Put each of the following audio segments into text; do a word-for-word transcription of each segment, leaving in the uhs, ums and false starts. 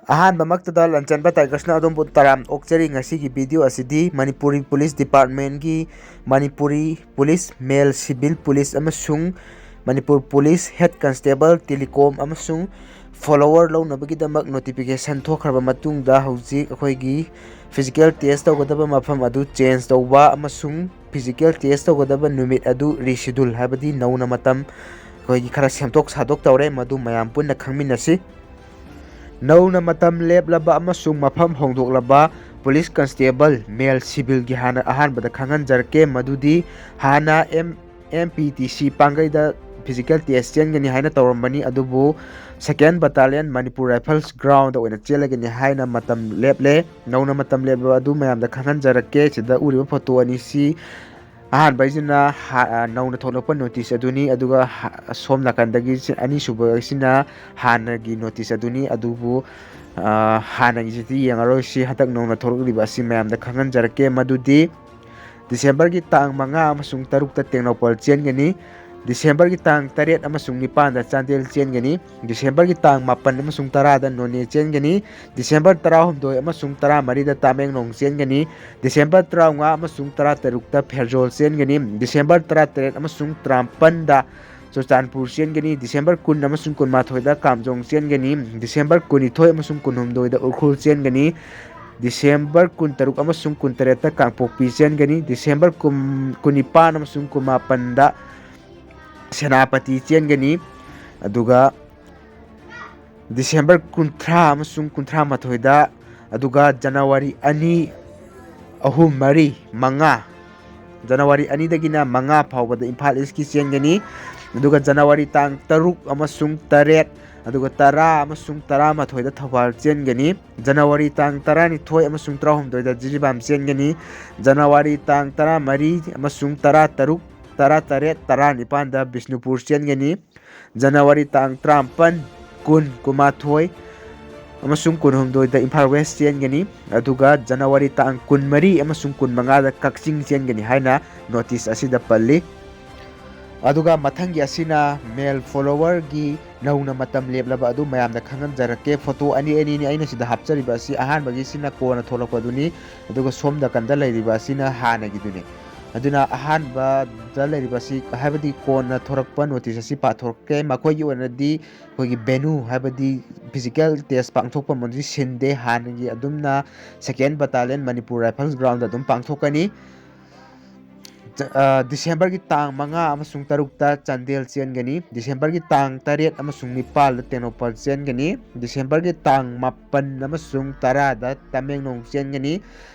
ꯑꯍꯥꯟꯕꯃꯛꯇꯗ ꯂꯟꯆꯦꯟꯕ Tigers ꯅ ꯑꯗꯣꯝꯕꯨ ꯇꯔꯥꯝ ꯑꯣꯛꯆꯔꯤ꯫ ꯉꯁꯤꯒꯤ video ꯑꯁꯤꯗꯤ ꯃꯅꯤꯄꯨꯔꯤ Police Department ꯀꯤ Manipuri Police, Male Civil Police ꯑꯃꯁꯨꯡ Manipur Police Head Constable Telecom ꯑꯃꯁꯨꯡ follower ꯂꯧꯅꯕꯒꯤꯗꯃꯛ notification ꯊꯣꯛꯈ꯭ꯔꯕ ꯃꯇꯨꯡꯗ ꯍꯧꯖꯤꯛ ꯑꯩꯈꯣꯏꯒꯤ physical test ꯇꯧꯒꯗꯕ ꯃꯐꯝ ꯑꯗꯨ change ꯇꯧꯕ ꯑꯃꯁꯨꯡ physical test ꯇꯧꯒꯗꯕ ꯅꯨꯃꯤꯠ ꯑꯗꯨ reschedule, ꯍꯥꯏꯕꯗꯤ ꯅꯧꯅ ꯃꯇꯝ ꯑꯩꯈꯣꯏꯒꯤ ꯈꯔ ꯁꯦꯝꯗꯣꯛ ꯁꯥꯗꯣꯛ ꯇꯧꯔꯦ꯫ ꯃꯗꯨ ꯃꯌꯥꯝ ꯄꯨꯟꯅ ꯈꯪꯃꯤꯟꯅꯁꯤ꯫ ꯅꯧꯅ ꯃꯇꯝ ꯂꯦꯞꯂꯕ ꯑꯃꯁꯨꯡ ꯃꯐꯝ ꯍꯣꯡꯗꯣꯛꯂꯕ Police Constable, Male Civil ꯒꯤ ꯍꯥꯟꯅ ꯑꯍꯥꯟꯕꯗ ꯈꯪꯍꯟꯖꯔꯛꯀꯦ꯫ ꯃꯗꯨꯗꯤ ꯍꯥꯟꯅ M-, M P T C ꯄꯥꯡꯒꯩꯗ physical test ꯆꯦꯟꯒꯅꯤ ꯍꯥꯏꯅ ꯇꯧꯔꯝꯕꯅꯤ, ꯑꯗꯨꯕꯨ Second Battalion Manipur Rifles ground ꯗ ꯑꯣꯏꯅ ꯆꯦꯜꯂꯒꯅꯤ ꯍꯥꯏꯅ ꯃꯇꯝ ꯂꯦꯞꯂꯦ꯫ ꯅꯧꯅ ꯃꯇꯝ ꯂꯦꯞꯂꯕ ꯑꯗꯨ ꯃꯌꯥꯝꯗ ꯈꯪꯍꯟꯖꯔꯛꯀꯦ꯫ ꯁꯤꯗ ꯎꯔꯤꯕ photo ꯑꯅꯤꯁꯤ ꯑꯍꯥꯟꯕꯩꯁꯤꯅ ꯍꯥ-, ꯑ, ꯅꯧꯅ ꯊꯣꯛꯂꯛꯄ notice ꯑꯗꯨꯅꯤ, ꯑꯗꯨꯒ ꯍꯥ-, ꯁꯣꯝ ꯅꯥꯀꯟꯗꯒꯤ ꯁꯤ-, ꯑꯅꯤꯁꯨꯕꯁꯤꯅ ꯍꯥꯟꯅꯒꯤ notice ꯑꯗꯨꯅꯤ꯫ ꯑꯗꯨꯕꯨ, ꯑ, ꯍꯥꯟꯅꯒꯤꯁꯤꯗꯤ ꯌꯦꯡꯉꯔꯣꯏꯁꯤ, ꯍꯟꯗꯛ ꯅꯧꯅ ꯊꯣꯛꯂꯛꯂꯤꯕ ꯑꯁꯤ ꯃꯌꯥꯝꯗ ꯈꯪꯍꯟꯖꯔꯛꯀꯦ꯫ ꯃꯗꯨꯗꯤ December ꯒꯤ ꯇꯥꯡ ꯃꯉꯥ ꯑꯃꯁꯨꯡ ꯇꯔꯨꯛꯇ ꯇꯦꯡꯅꯧꯄꯜ ꯆꯦꯟꯒꯅꯤ꯫ December ꯒꯤ ꯇꯥꯡ ꯇꯔꯦꯠ ꯑꯃꯁꯨꯡ ꯅꯤꯄꯥꯟꯗ ꯆꯥꯟꯗꯦꯜ ꯆꯦꯟꯒꯅꯤ꯫ December ꯒꯤ ꯇꯥꯡ ꯃꯥꯄꯟ ꯑꯃꯁꯨꯡ ꯇꯔꯥꯗ ꯅꯣꯅꯦ ꯆꯦꯟꯒꯅꯤ꯫ December ꯇꯔꯥꯍꯨꯝꯗꯣꯏ ꯑꯃꯁꯨꯡ ꯇꯔꯥꯃꯔꯤꯗ ꯇꯃꯦꯡꯂꯣꯡ ꯆꯦꯟꯒꯅꯤ꯫ December ꯇꯔꯥꯃꯉꯥ ꯑꯃꯁꯨꯡ ꯇꯔꯥꯇꯔꯨꯛꯇ ꯐꯦꯔꯖꯣꯜ ꯆꯦꯟꯒꯅꯤ꯫ December ꯇꯔꯥꯇꯔꯦꯠ ꯑꯃꯁꯨꯡ ꯇꯔꯥꯃꯥꯄꯟꯗ ꯆꯨꯔꯆꯥꯟꯄꯨꯔ ꯆꯦꯟꯒꯅꯤ꯫ December ꯀꯨꯟ ꯑꯃꯁꯨꯡ ꯀꯨꯟꯃꯥꯊꯣꯏꯗ ꯀꯥꯝꯖꯣꯡ ꯆꯦꯟꯒꯅꯤ꯫ December ꯀꯨꯟꯅꯤꯊꯣꯏ ꯑꯃꯁꯨꯡ ꯀꯨꯟꯍꯨꯝꯗꯣꯏꯗ ꯎꯈ꯭ꯔꯨꯜ ꯆꯦꯟꯒꯅꯤ꯫ December ꯀꯨꯟꯇꯔꯨꯛ ꯑꯃꯁꯨꯡ ꯀꯨꯟꯇꯔꯦꯠꯇ ꯀꯥꯡꯄꯣꯛꯄꯤ ꯆꯦꯟꯒꯅꯤ꯫ December ꯀꯨꯟ, ꯀꯨꯟꯅꯤꯄꯥꯟ ꯑꯃꯁꯨꯡ ꯀꯨꯟꯃꯥꯄꯟꯗ ꯁꯦꯅꯥꯄꯇꯤ ꯆꯦꯟꯒꯅꯤ꯫ ꯑꯗꯨꯒ December ꯀꯨꯟꯊ꯭ꯔꯥ ꯑꯃꯁꯨꯡ ꯀꯨꯟꯊ꯭ꯔꯥ ꯃꯥꯊꯣꯏꯗ, ꯑꯗꯨꯒ January ꯑꯅꯤ, ꯑꯍꯨꯝ, ꯃꯔꯤ, ꯃꯉꯥ, January ꯑꯅꯤꯗꯒꯤꯅ ꯃꯉꯥ ꯐꯥꯎꯕꯗ ꯏꯝꯐꯥꯜ East ꯀꯤ ꯆꯦꯟꯒꯅꯤ꯫ ꯑꯗꯨꯒ January ꯇꯥꯡ ꯇꯔꯨꯛ ꯑꯃꯁꯨꯡ ꯇꯔꯦꯠ, ꯑꯗꯨꯒ ꯇꯔꯥ ꯑꯃꯁꯨꯡ ꯇꯔꯥꯃꯥꯊꯣꯏꯗ ꯊꯧꯕꯥꯜ ꯆꯦꯟꯒꯅꯤ꯫ January ꯇꯥꯡ ꯇꯔꯥꯅꯤꯊꯣꯏ ꯑꯃꯁꯨꯡ ꯇꯔꯥꯍꯨꯝꯗꯣꯏꯗ ꯖꯤꯔꯤꯕꯥꯝ ꯆꯦꯟꯒꯅꯤ꯫ January ꯇꯥꯡ ꯇꯔꯥꯃꯔꯤ ꯑꯃꯁꯨꯡ ꯇꯔꯥꯇꯔꯨꯛ, ꯇꯔꯥꯇꯔꯦꯠ, ꯇꯔꯥꯅꯤꯄꯥꯟꯗ ꯕꯤꯁꯅꯨꯄꯨꯔ ꯆꯦꯟꯒꯅꯤ꯫ January ꯇꯥꯡ ꯇꯔꯥꯃꯥꯄꯟ, ꯀꯨꯟ, ꯀꯨꯟꯃꯥꯊꯣꯏ ꯑꯃꯁꯨꯡ ꯀꯨꯟꯍꯨꯝꯗꯣꯏꯗ ꯏꯝꯐꯥꯜ West ꯆꯦꯟꯒꯅꯤ, ꯑꯗꯨꯒ January ꯇꯥꯡ ꯀꯨꯟꯃꯔꯤ ꯑꯃꯁꯨꯡ ꯀꯨꯟꯃꯉꯥꯗ ꯀꯛꯆꯤꯡ ꯆꯦꯟꯒꯅꯤ ꯍꯥꯏꯅ notice ꯑꯁꯤꯗ ꯄꯜꯂꯤ꯫ ꯑꯗꯨꯒ ꯃꯊꯪꯒꯤ ꯑꯁꯤꯅ ꯃꯦꯜ ꯐꯣꯂꯣꯋꯔꯒꯤ ꯅꯧꯅ ꯃꯇꯝ ꯂꯦꯞꯂꯕ ꯑꯗꯨ ꯃꯌꯥꯝꯗ ꯈꯪꯍꯟꯖꯔꯛꯀꯦ꯫ ꯐꯣꯇꯣ ꯑꯅꯤ ꯑꯅꯤꯅꯤ ꯑꯩꯅ ꯁꯤꯗ ꯍꯥꯞꯆꯔꯤꯕ ꯑꯁꯤ꯫ ꯑꯍꯥꯟꯕꯒꯤꯁꯤꯅ ꯀꯣꯟꯅ ꯊꯣꯛꯂꯛꯄꯗꯨꯅꯤ, ꯑꯗꯨꯒ ꯁꯣꯝ ꯅꯥꯀꯟꯗ ꯂꯩꯔꯤꯕ ꯑꯁꯤꯅ ꯍꯥꯟꯅꯒꯤꯗꯨꯅꯤ꯫ ꯑꯗꯨꯅ ꯑꯍꯥꯟꯕꯗ ꯂꯩꯔꯤꯕ ꯑꯁꯤ, ꯍꯥꯏꯕꯗꯤ ꯀꯣꯟꯅ ꯊꯣꯔꯛꯄ ꯅꯣꯇꯤꯁ ꯑꯁꯤ ꯄꯥꯊꯣꯔꯛꯀꯦ꯫ ꯃꯈꯣꯏꯒꯤ ꯑꯣꯏꯅꯗꯤ ꯑꯩꯈꯣꯏꯒꯤ ꯚꯦꯅꯨ, ꯍꯥꯏꯕꯗꯤ ꯐꯤꯖꯤꯀꯦꯜ ꯇꯦꯁ ꯄꯥꯡꯊꯣꯛꯐꯝ ꯑꯗꯨꯗꯤ ꯁꯤꯟꯗꯦ꯫ ꯍꯥꯟꯅꯒꯤ ꯑꯗꯨꯝꯅ ꯁꯦꯀꯦꯟ ꯕꯇꯥꯂꯤꯌꯟ ꯃꯅꯤꯄꯨꯔ ꯔꯥꯏꯐꯜꯁ ꯒ꯭ꯔꯥꯎꯟꯗ ꯑꯗꯨꯝ ꯄꯥꯡꯊꯣꯛꯀꯅꯤ꯫ ꯖ-, ꯑ, ꯗꯤꯁꯦꯝꯕꯔꯒꯤ ꯇꯥꯡ ꯃꯉꯥ ꯑꯃꯁꯨꯡ ꯇꯔꯨꯛꯇ ꯆꯥꯟꯗꯦꯜ ꯆꯦꯟꯒꯅꯤ꯫ ꯗꯤꯁꯦꯝꯕꯔꯒꯤ ꯇꯥꯡ ꯇꯔꯦꯠ ꯑꯃꯁꯨꯡ ꯅꯤꯄꯥꯜꯗ ꯇꯦꯡꯅꯧꯄꯜ ꯆꯦꯟꯒꯅꯤ꯫ ꯗꯤꯁꯦꯝꯕꯔꯒꯤ ꯇꯥꯡ ꯃꯥꯄꯟ ꯑꯃꯁꯨꯡ ꯇꯔꯥꯗ ꯇꯃꯦꯡꯂꯣꯡ ꯆꯦꯟꯒꯅꯤ꯫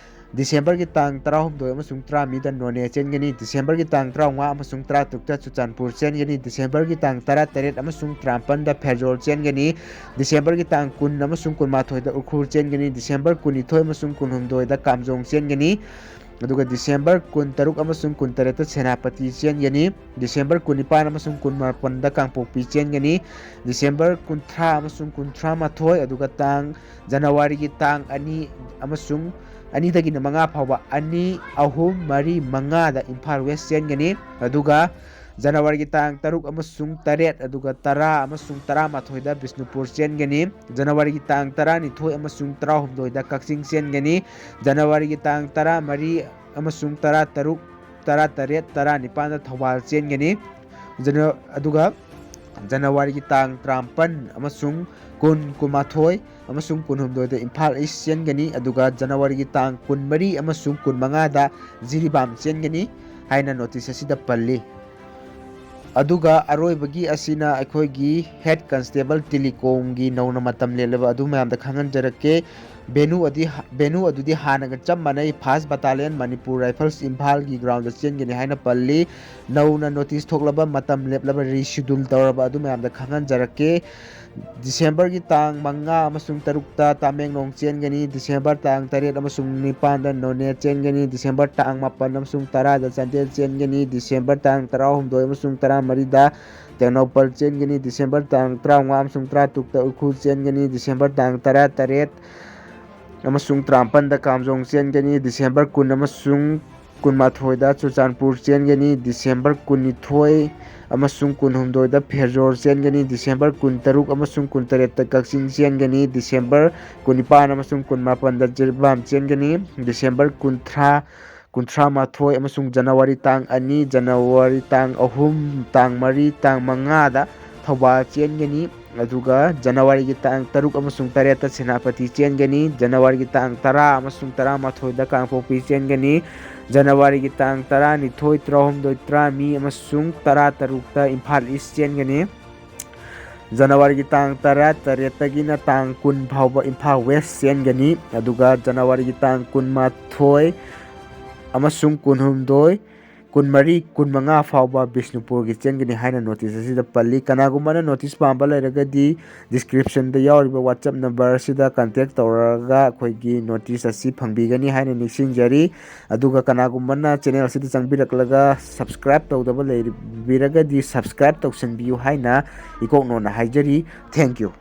ꯗꯤꯁꯦꯝꯕꯔꯒꯤ ꯇꯥꯡ ꯇꯔꯥꯍꯨꯝꯗꯣꯏ ꯑꯃꯁꯨꯡ ꯇꯔꯥꯃꯔꯤꯗ ꯅꯣꯅꯦ ꯆꯦꯟꯒꯅꯤ꯫ ꯗꯤꯁꯦꯝꯕꯔꯒꯤ ꯇꯥꯡ ꯇꯔꯥꯃꯉꯥ ꯑꯃꯁꯨꯡ ꯇꯔꯥꯇꯔꯨꯛꯇ ꯆꯨꯔꯆꯥꯟꯄꯨꯔ ꯆꯦꯟꯒꯅꯤ꯫ ꯗꯤꯁꯦꯝꯕꯔꯒꯤ ꯇꯥꯡ ꯇꯔꯥꯇꯔꯦꯠ ꯑꯃꯁꯨꯡ ꯇꯔꯥꯃꯥꯄꯟꯗ ꯐꯦꯔꯖꯣꯜ ꯆꯦꯟꯒꯅꯤ꯫ ꯗꯤꯁꯦꯝꯕꯔꯒꯤ ꯇꯥꯡ ꯀꯨꯟ ꯑꯃꯁꯨꯡ ꯀꯨꯟꯃꯥꯊꯣꯏꯗ ꯎꯈ꯭ꯔꯨꯜ ꯆꯦꯟꯒꯅꯤ꯫ ꯗꯤꯁꯦꯝꯕꯔ ꯀꯨꯟꯅꯤꯊꯣꯏ ꯑꯃꯁꯨꯡ ꯀꯨꯟꯍꯨꯝꯗꯣꯏꯗ ꯀꯥꯝꯖꯣꯡ ꯆꯦꯟꯒꯅꯤ꯫ ꯑꯗꯨꯒ ꯗꯤꯁꯦꯝꯕꯔ ꯀꯨꯟꯇꯔꯨꯛ ꯑꯃꯁꯨꯡ ꯀꯨꯟꯇꯔꯦꯠꯇ ꯁꯦꯅꯥꯄꯇꯤ ꯆꯦꯟꯒꯅꯤ꯫ ꯗꯤꯁꯦꯝꯕꯔ ꯀꯨꯟꯅꯤꯄꯥꯟ ꯑꯃꯁꯨꯡ ꯀꯨꯟꯃꯥꯄꯟꯗ ꯀꯥꯡꯄꯣꯛꯄꯤ ꯆꯦꯟꯒꯅꯤ꯫ ꯗꯤꯁꯦꯝꯕꯔ ꯀꯨꯟꯊ꯭ꯔꯥ ꯑꯃꯁꯨꯡ ꯀꯨꯟꯊ꯭ꯔꯥ ꯃꯥꯊꯣꯏ, ꯑꯗꯨꯒ ꯇꯥꯡ, ꯖꯅꯋꯥꯔꯤꯒꯤ ꯇꯥꯡ ꯑꯅꯤ ꯑꯃꯁꯨꯡ ꯑꯅꯤꯗꯒꯤꯅ ꯃꯉꯥ ꯐꯥꯎꯕ, ꯑꯅꯤ, ꯑꯍꯨꯝ, ꯃꯔꯤ, ꯃꯉꯥꯗ ꯏꯝꯐꯥꯜ ꯋꯦꯁ ꯆꯦꯟꯒꯅꯤ꯫ ꯑꯗꯨꯒ ꯖꯅꯋꯥꯔꯤꯒꯤ ꯇꯥꯡ ꯇꯔꯨꯛ ꯑꯃꯁꯨꯡ ꯇꯔꯦꯠ, ꯑꯗꯨꯒ ꯇꯔꯥ ꯑꯃꯁꯨꯡ ꯇꯔꯥꯃꯥꯊꯣꯏꯗ ꯕꯤꯁꯅꯨꯄꯨꯔ ꯆꯦꯟꯒꯅꯤ꯫ ꯖꯅꯋꯥꯔꯤꯒꯤ ꯇꯥꯡ ꯇꯔꯥꯅꯤꯊꯣꯏ ꯑꯃꯁꯨꯡ ꯇꯔꯥꯍꯨꯝꯗꯣꯏꯗ ꯀꯛꯆꯤꯡ ꯆꯦꯟꯒꯅꯤ꯫ ꯖꯅꯋꯥꯔꯤꯒꯤ ꯇꯥꯡ ꯇꯔꯥꯃꯔꯤ ꯑꯃꯁꯨꯡ ꯇꯔꯥꯇꯔꯨꯛ, ꯇꯔꯥꯇꯔꯦꯠ, ꯇꯔꯥꯅꯤꯄꯥꯟꯗ ꯊꯧꯕꯥꯜ ꯆꯦꯟꯒꯅꯤ꯫ ꯖꯅ-, ꯑꯗꯨꯒ ꯖꯅꯋꯥꯔꯤꯒꯤ ꯇꯥꯡ ꯇꯔꯥꯃꯥꯄꯟ ꯑꯃꯁꯨꯡ ꯀꯨꯟ, ꯀꯨꯟꯃꯥꯊꯣꯏ ꯑꯃꯁꯨꯡ ꯀꯨꯟꯍꯨꯝꯗꯣꯏꯗ ꯏꯝꯐꯥꯜ ꯏꯁ ꯆꯦꯟꯒꯅꯤ꯫ ꯑꯗꯨꯒ ꯖꯅꯋꯥꯔꯤꯒꯤ ꯇꯥꯡ ꯀꯨꯟꯃꯔꯤ ꯑꯃꯁꯨꯡ ꯀꯨꯟꯃꯉꯥꯗ ꯖꯤꯔꯤꯕꯥꯝ ꯆꯦꯟꯒꯅꯤ ꯍꯥꯏꯅ ꯅꯣꯇꯤꯁ ꯑꯁꯤꯗ ꯄꯜꯂꯤ꯫ ꯑꯗꯨꯒ ꯑꯔꯣꯏꯕꯒꯤ ꯑꯁꯤꯅ ꯑꯩꯈꯣꯏꯒꯤ ꯍꯦꯗ ꯀꯟꯁꯇꯦꯕꯜ ꯇꯦꯂꯤꯀꯣꯝꯒꯤ ꯅꯧꯅ ꯃꯇꯝ ꯂꯦꯞꯂꯕ ꯑꯗꯨ ꯃꯌꯥꯝꯗ ꯈꯪꯍꯟꯖꯔꯛꯀꯦ꯫ ꯚꯦꯅꯨ ꯑꯗꯤ, ꯚꯦꯅꯨ ꯑꯗꯨꯗꯤ ꯍꯥꯟꯅꯒ ꯆꯞ ꯃꯥꯟꯅꯩ, ꯐꯥꯔꯁ ꯕꯇꯥꯂꯤꯌꯟ ꯃꯅꯤꯄꯨꯔ ꯔꯥꯏꯐꯜꯁ ꯏꯝꯐꯥꯜꯒꯤ ꯒ꯭ꯔꯥꯎꯟꯗ ꯆꯦꯟꯒꯅꯤ ꯍꯥꯏꯅ ꯄꯜꯂꯤ꯫ ꯅꯧꯅ ꯅꯣꯇꯤꯁ ꯊꯣꯛꯂꯕ, ꯃꯇꯝ ꯂꯦꯞꯂꯕ, ꯔꯤꯁꯤꯗꯨꯜ ꯇꯧꯔꯕ ꯑꯗꯨ ꯃꯌꯥꯝꯗ ꯈꯪꯍꯟꯖꯔꯛꯀꯦ꯫ ꯗꯤꯁꯦꯝꯕꯔꯒꯤ ꯇꯥꯡ ꯃꯉꯥ ꯑꯃꯁꯨꯡ ꯇꯔꯨꯛꯇ ꯇꯃꯦꯡꯂꯣꯡ ꯆꯦꯟꯒꯅꯤ꯫ ꯗꯤꯁꯦꯝꯕꯔ ꯇꯥꯡ ꯇꯔꯦꯠ ꯑꯃꯁꯨꯡ ꯅꯤꯄꯥꯟꯗ ꯅꯣꯅꯦ ꯆꯦꯟꯒꯅꯤ꯫ ꯗꯤꯁꯦꯝꯕꯔ ꯇꯥꯡ ꯃꯥꯄꯟ ꯑꯃꯁꯨꯡ ꯇꯔꯥꯗ ꯆꯥꯟꯗꯦꯜ ꯆꯦꯟꯒꯅꯤ꯫ ꯗꯤꯁꯦꯝꯕꯔ ꯇꯥꯡ ꯇꯔꯥꯍꯨꯝꯗꯣꯏ ꯑꯃꯁꯨꯡ ꯇꯔꯥꯃꯔꯤꯗ ꯇꯦꯡꯅꯧꯄꯜ ꯆꯦꯟꯒꯅꯤ꯫ ꯗꯤꯁꯦꯝꯕꯔ ꯇꯥꯡ ꯇꯔꯥꯃꯉꯥ ꯑꯃꯁꯨꯡ ꯇꯔꯥꯇꯔꯨꯛꯇ ꯎꯈ꯭ꯔꯨꯜ ꯆꯦꯟꯒꯅꯤ꯫ ꯗꯤꯁꯦꯝꯕꯔ ꯇꯥꯡ ꯇꯔꯥꯇꯔꯦꯠ ꯑꯃꯁꯨꯡ ꯇꯔꯥꯃꯥꯄꯟꯗ ꯀꯥꯝꯖꯣꯡ ꯆꯦꯟꯒꯅꯤ꯫ ꯗꯤꯁꯦꯝꯕꯔ ꯀꯨꯟ ꯑꯃꯁꯨꯡ ꯀꯨꯟꯃꯥꯊꯣꯏꯗ ꯆꯨꯔꯆꯥꯟꯄꯨꯔ ꯆꯦꯟꯒꯅꯤ, ꯗꯤꯁꯦꯝꯕꯔ ꯀꯨꯟꯅꯤꯊꯣꯏ ꯑꯃꯁꯨꯡ ꯀꯨꯟꯍꯨꯝꯗꯣꯏꯗ ꯐꯦꯖꯣꯔ ꯆꯦꯟꯒꯅꯤ, ꯗꯤꯁꯦꯝꯕꯔ ꯀꯨꯟꯇꯔꯨꯛ ꯑꯃꯁꯨꯡ ꯀꯨꯟꯇꯔꯦꯠꯇ ꯀꯛꯆꯤꯡ ꯆꯦꯟꯒꯅꯤ, ꯗꯤꯁꯦꯝꯕꯔ ꯀꯨꯟꯅꯤꯄꯥꯟ ꯑꯃꯁꯨꯡ ꯀꯨꯟꯃꯥꯄꯟꯗ ꯖꯤꯔꯤꯕꯥꯝ ꯆꯦꯟꯒꯅꯤ, ꯗꯤꯁꯦꯝꯕꯔ ꯀꯨꯟꯊ꯭ꯔꯥ, ꯀꯨꯟꯊ꯭ꯔꯥ ꯃꯥꯊꯣꯏ ꯑꯃꯁꯨꯡ ꯖꯅꯋꯥꯔꯤ ꯇꯥꯡ ꯑꯅꯤ, ꯖꯅꯋꯥꯔꯤ ꯇꯥꯡ ꯑꯍꯨꯝ, ꯇꯥꯡ ꯃꯔꯤ, ꯇꯥꯡ ꯃꯉꯥꯗ ꯊꯧꯕꯥꯜ ꯆꯦꯟꯒꯅꯤ꯫ ꯑꯗꯨꯒ ꯖꯅꯋꯥꯔꯤꯒꯤ ꯇꯥꯡ ꯇꯔꯨꯛ ꯑꯃꯁꯨꯡ ꯇꯔꯦꯠꯇ ꯁꯦꯅꯥꯄꯇꯤ ꯆꯦꯟꯒꯅꯤ, ꯖꯅꯋꯥꯔꯤꯒꯤ ꯇꯥꯡ ꯇꯔꯥ ꯑꯃꯁꯨꯡ ꯇꯔꯥꯃꯥꯊꯣꯏꯗ ꯀꯥꯡꯄꯣꯛꯄꯤ ꯆꯦꯟꯒꯅꯤ, ꯖꯅꯋꯥꯔꯤꯒꯤ ꯇꯥꯡ ꯇꯔꯥꯅꯤꯊꯣꯏ, ꯇꯔꯥꯍꯨꯝꯗꯣꯏ, ꯇꯔꯥꯃꯔꯤ ꯑꯃꯁꯨꯡ ꯇꯔꯥꯇꯔꯨꯛꯇ ꯏꯝꯐꯥꯜ ꯏꯁ ꯆꯦꯟꯒꯅꯤ, ꯖꯅꯋꯥꯔꯤꯒꯤ ꯇꯥꯡ ꯇꯔꯥꯇꯔꯦꯠꯇꯒꯤꯅ ꯇꯥꯡ ꯀꯨꯟ ꯐꯥꯎꯕ ꯏꯝꯐꯥꯜ ꯋꯦꯁ ꯆꯦꯟꯒꯅꯤ, ꯑꯗꯨꯒ ꯖꯅꯋꯥꯔꯤꯒꯤ ꯇꯥꯡ ꯀꯨꯟꯃꯥꯊꯣꯏ ꯑꯃꯁꯨꯡ ꯀꯨꯟꯍꯨꯝꯗꯣꯏ, ꯀꯨꯟꯃꯔꯤ, ꯀꯨꯟꯃꯉꯥ ꯐꯥꯎꯕ ꯕꯤꯁꯅꯨꯄꯨꯔꯒꯤ ꯆꯦꯟꯒꯅꯤ ꯍꯥꯏꯅ ꯅꯣꯇꯤꯁ ꯑꯁꯤꯗ ꯄꯜꯂꯤ꯫ ꯀꯅꯥꯒꯨꯝꯕꯅ ꯅꯣꯇꯤꯁ ꯄꯥꯝꯕ ꯂꯩꯔꯒꯗꯤ ꯗꯤꯁꯀ꯭ꯔꯤꯞꯁꯟꯗ ꯌꯥꯎꯔꯤꯕ WhatsApp ꯅꯝꯕꯔ ꯑꯁꯤꯗ ꯀꯟꯇꯦꯛ ꯇꯧꯔꯒ ꯑꯩꯈꯣꯏꯒꯤ ꯅꯣꯇꯤꯁ ꯑꯁꯤ ꯐꯪꯕꯤꯒꯅꯤ ꯍꯥꯏꯅ ꯅꯤꯡꯁꯤꯡꯖꯔꯤ꯫ ꯑꯗꯨꯒ ꯀꯅꯥꯒꯨꯝꯕꯅ ꯆꯦꯅꯦꯜ ꯑꯁꯤꯗ ꯆꯪꯕꯤꯔꯛꯂꯒ ꯁꯕꯁꯀ꯭ꯔꯥꯏꯕ ꯇꯧꯗꯕ ꯂꯩꯕꯤꯔꯒꯗꯤ ꯁꯕꯁꯀ꯭ꯔꯥꯏꯕ ꯇꯧꯁꯤꯟꯕꯤꯌꯨ ꯍꯥꯏꯅ ꯏꯀꯣꯛꯅꯣꯅ ꯍꯥꯏꯖꯔꯤ꯫ Thank you꯫